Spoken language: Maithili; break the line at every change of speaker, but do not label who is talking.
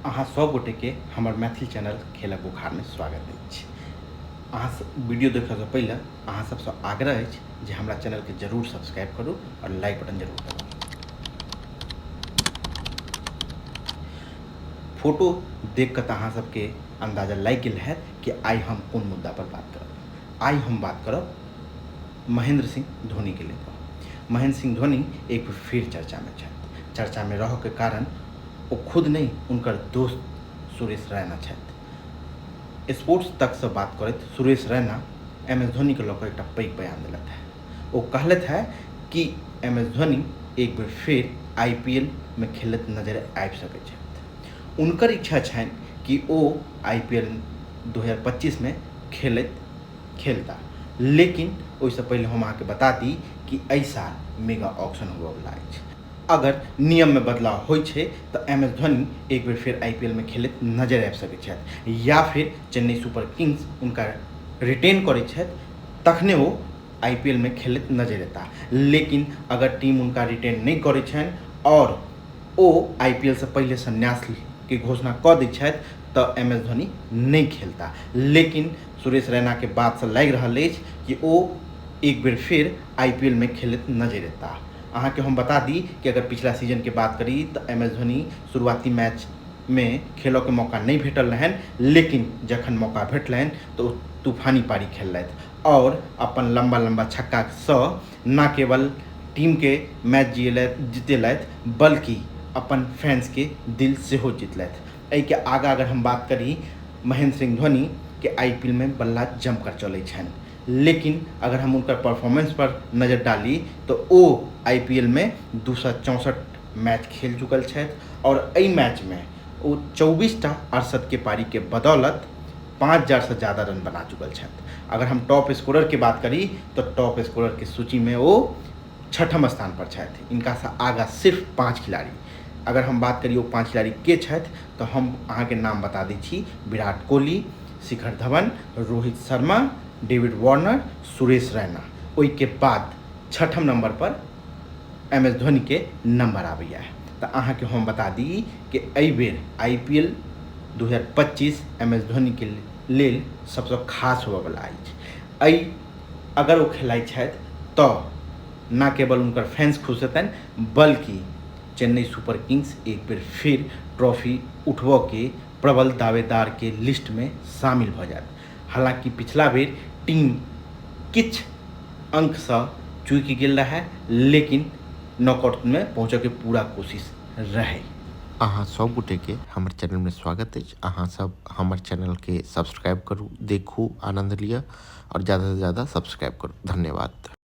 अहाँ सब गोटेके हमर मैथिली चैनल खेलक बुखारमे स्वागत अछि। अहाँ सब वीडियो देखऽसँ पहिले अहाँ सबसँ आग्रह अछि जे हमरा चैनलके जरूर सब्सक्राइब करू आओर लाइक बटन जरूर दबाउ। फोटो देख कऽ तऽ अहाँ सबके अन्दाजा लागि गेल हैत कि आइ हम कोन मुद्दा पर बात करब। आइ हम बात करब महेंद्र सिंह धोनीके लऽ कऽ। महेंद्र सिंह धोनी एक बेर फेर चर्चामे छथि। चर्चामे रहऽके कारण ओ खुद नहि हुनकर दोस्त सुरेश रैना छथि। स्पोर्ट्स तकसँ बात करैत सुरेश रैना एम एस धोनीके लऽ कऽ एकटा पैघ बयान देलथि हेँ। ओ कहलथि हेँ कि एम एस धोनी एक बेर फेर I P L मे खेलैत नजरि आबि सकैत छथि। हुनकर इच्छा छनि कि ओ I P L 2025 मे खेलैत खेलता। लेकिन ओहिसँ पहिले हम अहाँके बता दी कि एहि साल मेगा ऑक्शन होबयवला अछि। अगर नियम मे बदलाव होइत छै तऽ एम एस धोनी एक बेर फेर आईपीएल मे खेलैत नजरि आबि सकैत छथि या फिर चेन्नई सुपर किंग्स हुनका रिटेन करैत छथि तखने ओ आईपीएल मे खेलैत नजरि एताह। लेकिन अगर टीम हुनका रिटेन नहि करैत छनि आओर ओ आईपीएल सँ पहिले संन्यास के घोषणा कऽ दैत छथि तऽ एम एस धोनी नहि खेलताह। लेकिन सुरेश रैना के बात सँ लागि रहल अछि कि ओ एक बेर फेर आईपीएल मे खेलैत नजरि एताह। अहाँके हम बता दी कि अगर पिछला सीजन के बात करी तऽ एम एस धोनी शुरुआती मैच मे खेलऽ के मौका नहि भेटल रहनि, लेकिन जखन मौका भेटलनि तऽ ओ तूफानी पारी खेललथि आओर अपन लंबा लंबा छक्का सँ न केवल टीम के मैच जितेलथि बल्कि अपन फैंस के दिल सेहो जीतलथि। एहि के आगा अगर हम बात करी महेंद्र सिंह धोनी के आईपीएल मे बल्ला जमकर चलै छनि। लेकिन अगर हम हुनकर परफॉर्मेंस पर नजर डाली तऽ ओ आईपीएल मे 264 मैच खेल चुकल छथि आओर एहि मैच मे ओ 24 टा अर्शद के पारी के बदौलत 5000 से ज्यादा रन बना चुकल छथि। अगर हम टॉप स्कोरर के बात करी तऽ टॉप स्कोरर के सूची मे ओ छठम स्थान पर छथि। इनका से आगा सिर्फ 5 खिलाड़ी। अगर हम बात करी ओ 5 खिलाड़ी के छथि तऽ हम अहाँके नाम बता दै छी विराट कोहली, शिखर धवन, रोहित शर्मा, डेविड वार्नर, सुरेश रैना। ओहिके बाद छठम नंबर पर एम एस धोनी के नंबर आबैया। तऽ अहाँके हम बता दी कि एहि बेर I P L 2025 M S Dhoni के लेल सबसँ खास होबयवला अछि। एहि अगर ओ खेलाइत छथि तऽ न केवल हुनकर फैंस खुश हेतनि बल्कि चेन्नई सुपर किंग्स एक बेर फिर ट्रॉफी उठबऽ के प्रबल दावेदार के लिस्ट में शामिल भऽ जायत। हालांकि पिछला बेर टीम किछु अंक सँ चूकि गेल रहै, लेकिन नॉकआउट में पहुंचऽ के पूरा कोशिश रहै।
अहाँ सब गोटे के हमर चैनल में स्वागत अछि। अहाँ सब हमर चैनल के सब्सक्राइब करू, देखू, आनंद लिअ और ज्यादा से ज्यादा सब्सक्राइब करू। धन्यवाद।